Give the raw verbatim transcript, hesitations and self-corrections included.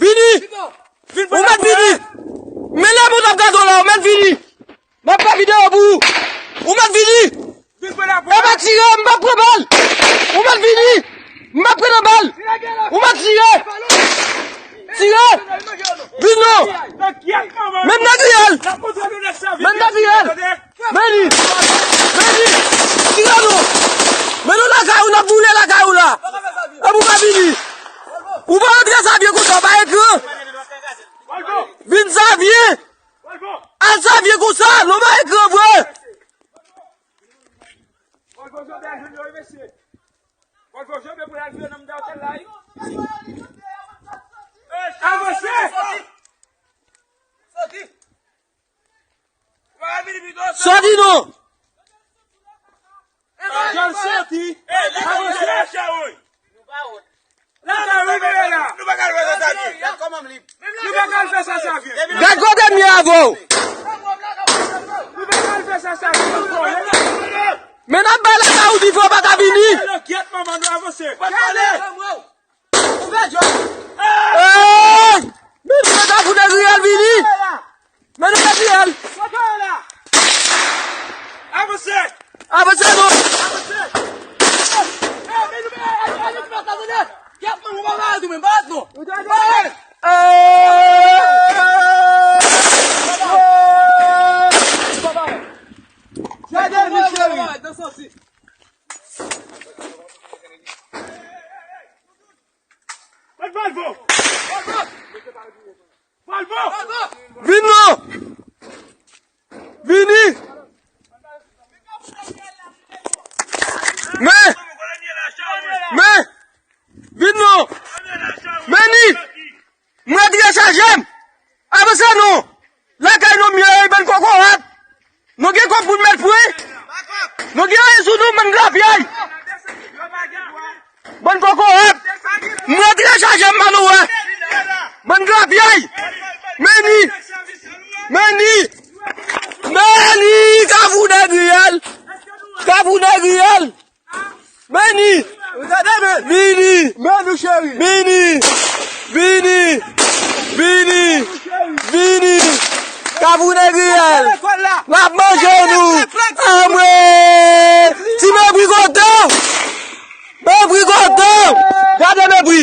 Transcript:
Vini! Ou mèt vini! Men lè moun ap gade w la, ou mèt vini! M ap fè videyo pou ou! Ou mèt vini! E pa tire, m p ap pran bal! Ou mèt vini! M p ap pran nan bal! Ou mèt tire! Tire! Vin non! Men m nan griyèl! Men m nan griyèl! Men li! Men li! Tire non! Men nou lakay ou, n ap boule lakay ou la! Epi ou pa vini! Ou pa antre Savye konsa, ou pa ekran! Vin Savye! Al Savye konsa, nou pa ekran vre! Avanse! Sòti non! Jan sòti! Avanse! La, la, wi, wi, la. Nou pa ka lwe sa, Savye. Nou pa ka fè sa, Savye. Gad kote m ye avè w! Nou pa ka fè sa, Savye. Men n ap bay lakay ou dife, ou pa ka vini! Alo, gyèt manman nou, avanse. Hey! Men nou mèt ap fout nan griyèl vini! Men nou mèt griyèl! Avanse! Avanse non! Hey! Vin non! Vini! Men! Men! Vin non! Men ni! M retire chaje m! Avanse non! Lakay nou m ye, bann kokorat! Nou gen kòb pou n mèt pran? Nou gen anyen sou nou, bann grapyay! Bann kokorat! M retire chaje m, pa nou wè! Bann grapyay! Men ni! Men ni! Men ni! Kafou Nègriyèl! Kafou Nègriyèl! Vini! Vini! Vini! Vini! Vini! Vini! Kafou Nègriyèl! N ap manje nou! Anmwe! Ti mebri kote w! Mebri kote w! Gade mebri!